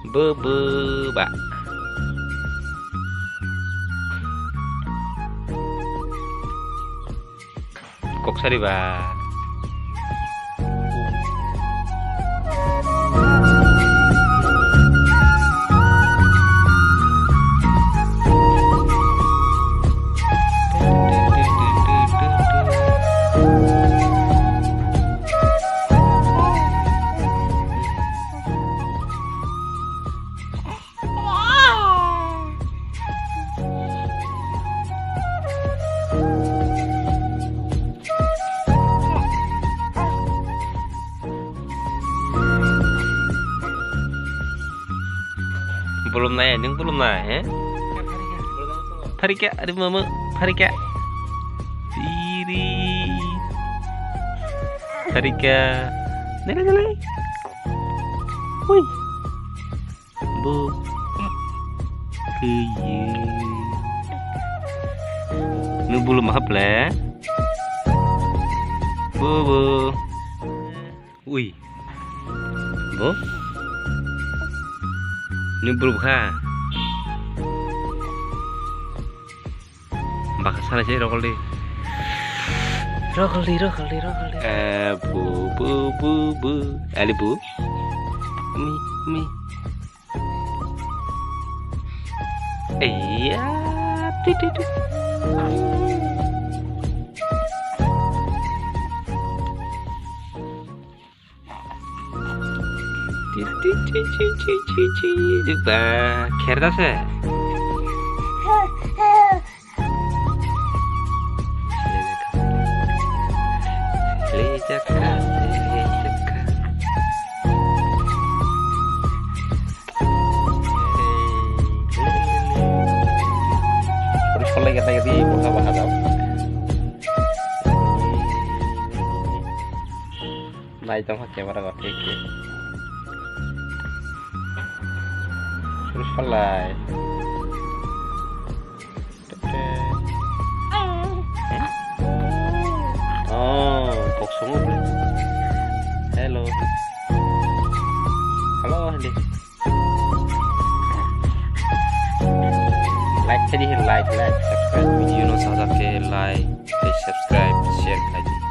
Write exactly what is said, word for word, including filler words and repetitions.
Bwbw ba. Koksari ba. Bolom nai, nung bolom nai, he? Pharikha, ari mama, pharikha. Tiri. Pharikha. Nere, nere. Hui. Bu. Kiyi. Nu bulu mahap le. Bu, bu. Ui. Bu. Nu bulu kha. Baka sana sih rokol di. Rokol di, rokol di, rokol di. Eh, bu, bu, bu, bu. Ali bu. Mi, mi. Iya, tu, tu, tu. Ti, ti, ti, ti, ti, ti, ti. Juga kher ta se. Lejaka, lejaka. Ori solai gata gati, bokha bokha dao. Nai tongkha camera o thik khe. Suru salai. Oh, kok songo ble. Hello. Hello, hindi. Like tadi, like, like, subscribe. Video no sajak khe like, tei subscribe, share khlai di.